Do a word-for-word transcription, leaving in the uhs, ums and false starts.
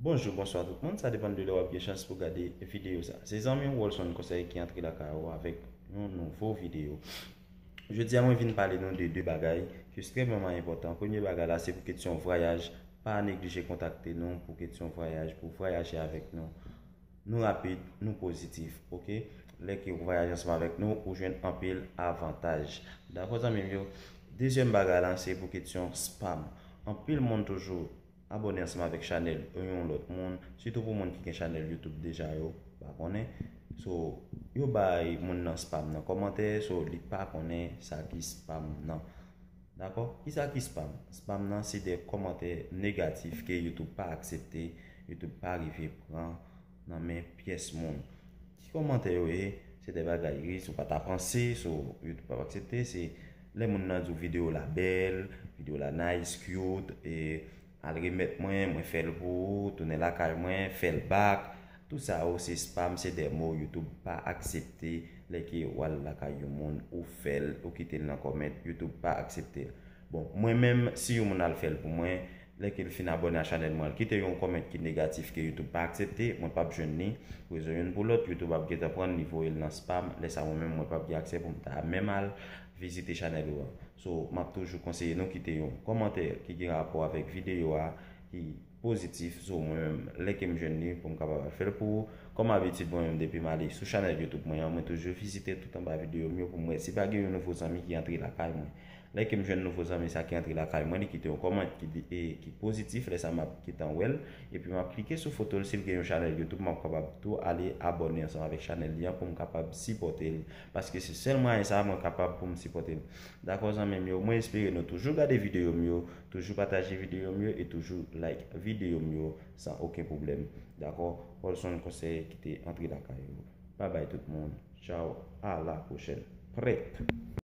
Bonjou, bonswa tout moun, sa depann de lè w ap gen chans pou gade videyo sa. Se zanmi w Wolson Konsèy ki antre lakay ou avèk yon nouvo videyo. Jodi a mwen vin pale nou de de bagay ki ekstrèmeman enpòtan. Premye bagay la se pou kesyon vwayaj, pa neglije kontakte nou pou kesyon vwayaj, pou vwayaje avèk nou. Nou rapid, nou pozitif, oke? Lè ke w vwayaje ansanm avèk nou, ou jwenn anpil avantaj. Dakò zanmi m yo? Dezyèm bagay la se pou kesyon spam. Anpil moun toujou abòne ansanm avèk chanèl yon lòt moun, sitou pou moun ki gen chanèl YouTube deja yo pa konnen. So, yo bay moun nan spam nan kòmantè, so li pa konnen sa ki spam nan. Dakò? Kisa ki spam? Spam nan se de kòmantè negatif ke YouTube pa aksepte, YouTube pa rive pran nan men pyès moun. Ki kòmantè yo ye? Se de bagay ris ou pa ta panse, so YouTube pa aksepte, se lè moun nan di w videyo la bèl, videyo la nice, cute, e al remèt mwen, mwen fè l pou ou, tounen lakay mwen, fè l back. Tout sa yo se spam, se de mo YouTube pa aksepte. Lè ke w al lakay yon moun, ou fè l, ou kite l nan comment, YouTube pa aksepte l. Bon, mwen menm, si yon moun al fè l pou mwen, lè ke l fin abòne a chanèl mwen, l kite yon comment ki negatif ke YouTube pa aksepte, mwen p ap jwenn li. Rezon youn pou lòt, YouTube ap gentan pran l, li voye l nan spam. Lè sa mwen menm, mwen p ap gen aksè pou m ta menm al vizite chanèl ou an. So, m ap toujou konseye nou kite yon kòmantè ki gen rapò avèk videyo a, ki pozitif. So, mwen menm, lè ke m jwenn li, pou m kapab al fè l pou ou. Kòm abitid, mwen menm, depi m ale sou chanèl YouTube mwen an, mwen toujou vizite tout anba videyo m yo pou m wè si pa gen yon nouvo zanmi ki antre lakay mwen. Lè ke m jwenn nouvo zanmi sa ki antre lakay mwen, li kite yon kòmantè ki, e, ki pozitif, lè sa m ap gentan wè l, epi m ap klike sou foto l, si l gen yon chanèl YouTube, m ap kapab tou ale abòne ansanm avèk chanèl li an pou m kapab sipòte l, paske se sèl mwayen sa mwen kapab pou m sipòte l. Dakò zanmi m yo, mwen espere nou toujou gade videyo m yo, toujou pataje videyo m yo e toujou like videyo m yo san okenn pwoblèm. Dakò? Wolson Konsèy ki te antre lakay ou. Babay tout moun. Tchaw. A la pwochèn. Prèt.